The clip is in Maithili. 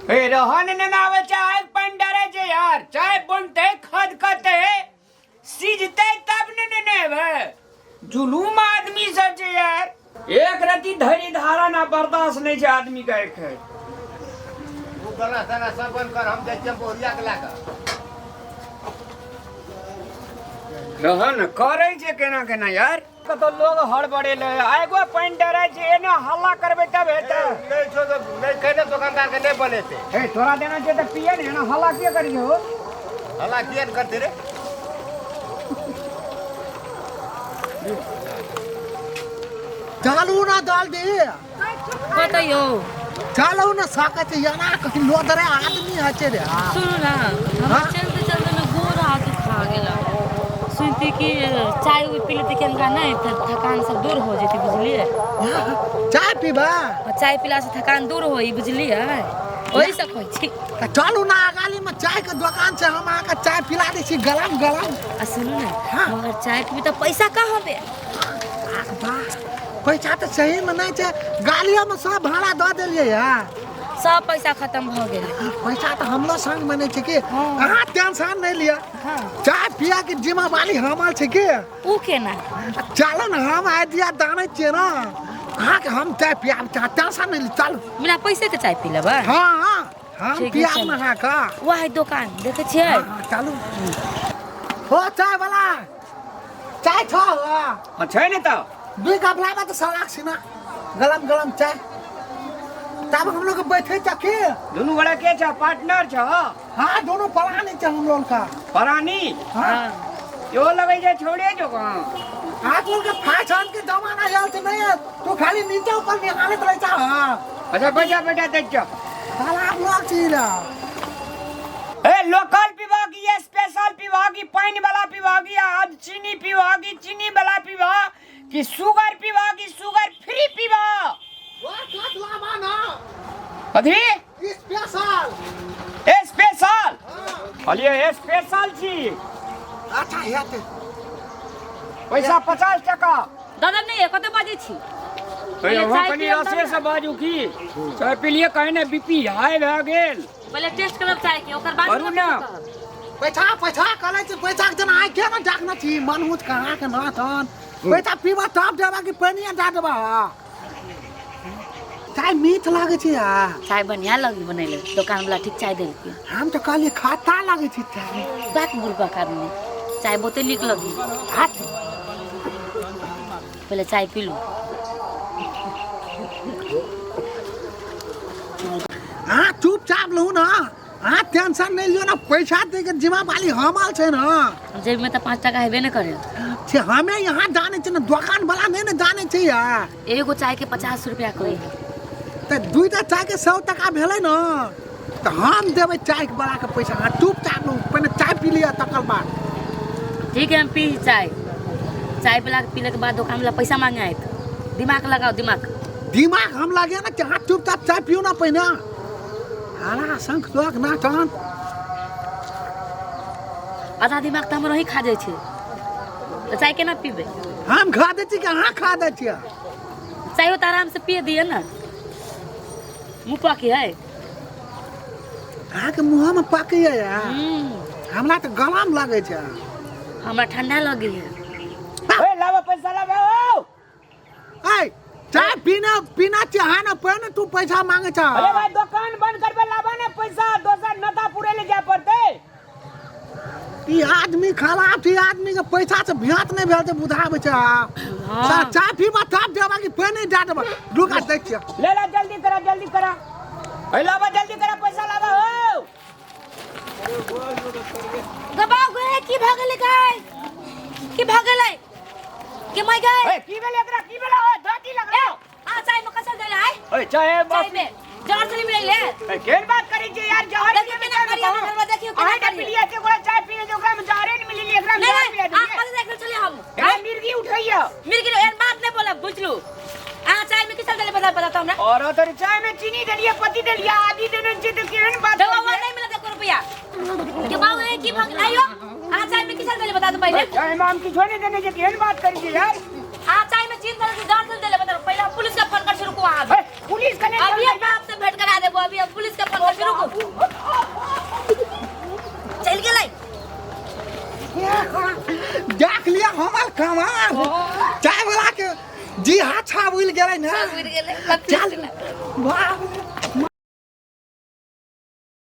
हे रहन ने आवे छै, आगि पानि डरे छै यार। चाय बनते खदकते सिझते तब ने ने नेबै। जुलूम आदमी सब छै यार, एक रति धैर्य धारण आ बर्दाश्त नहि छै आदमी के एखन। तू गला सला सब बंद कर, हम जाइ छियै बोरिया के लए कऽ। रहन करै छै केना केना यार, कतौ लोग हड़बड़ेले एगो पानि डरै छै, एना हल्ला करबै तब हेतै। नहि छौ तऽ नहि कहि दोकानदार के नहि बनेतै। हे तोरा देना छै तऽ पिए ने, एना हल्ला किए करी हो? हल्ला किए ने करतै रे? चालू ना डाल दे। कतौ चालू ना साका छै याना कथि लोदरे आदमी हचे रे। सुनू ना, हमरा हाँ? चलते चलते में गोर हाथ खा गेला। सुनती कि चाय उय पी लेती कि नहीं तऽ थकान सब दूर हो जेती, बुझलिए? चाय पीबा? और चाय पीला से थकान दूर होई, बुझलिए? ओही से कहै छी। तऽ चलू ना, अगाली में चाय के दुकान छै, हम अहाँके चाय पिला दै छी गरम गरम। आ सुनू ने, हाँ। मगर चाय पीबी तऽ पैसा कहाँ बे? वाह, पैसा तऽ सही में नहि छै, गालियो में सब भाड़ा दऽ देलियै है। सब पैसा खत्म भऽ गेल। पैसा तऽ हमरो संग में नहि छै कि। हाँ। अहाँ टेंशन नहि लिअ। हाँ। चाय पिया के जिम्मेवारी हमर छै कि। उ केना? चलू ने, हम आइडिया जानै छियै ने, अहाँके हम चाय पियाब, चाय टेंशन नहि लिअ, चलू। बिना पैसे के चाय पी लेबै? हाँ हाँ, हम ठीक है, पियाब चलू। ने अहाँके। वह दोकान देखै छियै? हाँ, हाँ, चलू। हो चाय वाला, चाय छौ? हाँ, छै ने तऽ। दुई कप लाबा तऽ सलाक छिना गरम गरम चाय, तब हम लोग बैठे चकी। दुनू गोरा के छ, पार्टनर छ? हाँ, दोनों परानी छै हम लोग का। परानी? हाँ। यो लगै छै छोड़े जो कहाँ। आज लोग के फैशन के जमाना आयल छै, नहीं तू खाली नीचे ऊपर निहारैत रहै छ। हाँ। अच्छा बैठा बैठा देख छ। खराब लोग छी रे। ए लोकल पीबा की स्पेशल पीबा की पानि वाला पीबा की आज चीनी पीबा की चीनी वाला पीबा कि शुगर पीबा की शुगर फ्री पीबा? कथी? स्पेशल। स्पेशल कहलिए, स्पेशल छी। अच्छा हेतै। पैसा 50 टका। दादा नहीं कतऽ बाजै छी? हे, अहाँ चाय कनि पियब तब रसे ने। से बाजू की चाय पिलिए कहे ने बीपी हाई भए गेल। पहिले टेस्ट करब चाय के, ओकर बाद करू ने। पैसा पैसा करै छै, पैसा के जेना आइ के ने डाकना छी मनहुत कहाँ के ना तन पैसा पीबा तब देबा कि पानिए दए देबा। चाय मीठ लागै छै आ चाय बढ़िया लगी बनैले, दोकान वाला ठीक चाय देलकै। हम तऽ कहलियै खट्टा लागै छै चाय। बात बुढ़बक आदमी, चाय बहुते नीक लगी। हाथ पहिले चाय पीलू। अहाँ चुपचाप लहू ना, अहाँ टेंशन नहि लियौ ना, पैसा दै के जिम्मेवारी हमर छै ना। जेब में तऽ 5 टका हेबे नहि करे। से हमे यहाँ जानै छियै ने, दोकान वाला नहि ने जानै छै यार। एगो चाय के 50 रुपया कही। तऽ दुईटा चाय के 100 टका भेलै ने, तऽ हम देबै चाय वाला के पैसा। अहाँ चुपचाप लहू, पहिने चाय पी लिअ तकर बाद। ठीक है, हम पी चाय। चाय पिला पीले के बाद दोकान वाला पैसा मांगे आयत। दिमाग लगाओ, दिमाग। दिमाग हम लगे ना कि अहाँ चुपचाप चाय पियू ना पहिने। हरा शंख लोक ना तहन। आधा दिमाग तऽ हमर वही खा जाइ छै, तऽ चाय केना पीबै? हम खा दै छी कि अहाँ खा दै छियै? चाय तऽ आराम से पिए दिअ ने, मुँह पाकी है। अहाँके मुँहमे पाकैया यार? हमरा तऽ गरम लगै छै। हमरा ठंडा लगे है। ए लावा पैसा लावा ओ। ऐ चाय पीना पीना चाहे ना पहिने तू पैसा मांगे छ। अरे भाई दुकान बंद करबे, लावा ना पैसा, दोसर नता पूरे ले जाय पड़तै। ई आदमी खराब छै, आदमी के पैसा से भेंट नहि भेल छै, बुझाबै छै। हाँ। चाय पीबा तब देबा कि पहिने दए देबा? रुका दै छियै। ले ला जल्दी करा, जल्दी करा। ए लावा जल्दी करा, पैसा लावा हो। गबाव गए की भऽ गेलै गाय? की भऽ गेलै के my guy? ए की भेलै एकरा, की भेलै? ओ धोती लगलो। आ चाय में कसर देले आय? ए चाय चाय बाप में जहर से मिलैले। ए केन बात करै छी यार, जहर देखियौ केना करियै हमर घरमे, देखियौ केना अहाँ के करियै। पिलियै छै, ओकरा चाय पीने छै, ओकरा में जहरे ने मिलली, एकरा में नहीं जहर नहीं पिया आ देलियै। कल देख चलिए हम। एकरा मिर्गी उठैया। मिर्गी एहन बात नहीं बोलब, बुझलू? अहाँ चाय में किसल देले बता बताओ हमरा। और तोरे चाय में चीनी देलियै, पत्ती देलियै, आदि देने छियै, तऽ केहन बात दवा करियै? नहीं मिलत एको रुपया के बाबू। ए की भग आइयो, अहाँ चाय में किसल देले बता दो पहिले। चाय में हम किछो नहीं देने छियै, केहन बात करै छियै यार? अहाँ चाय में चीनी देले जहर से देले बताओ पहिले। हम पुलिस के फोन कर शुरू को अहाँ। ए, पुलिस कने अभी हम बाप से भेंट करा देबो, अभी हम पुलिस के फोन कर शुरू को। देख लिया हमर कमाल। चाय वाला के जी हाथ छा उड़ि गेलै ने। उड़ि गेलै। चल, वाह।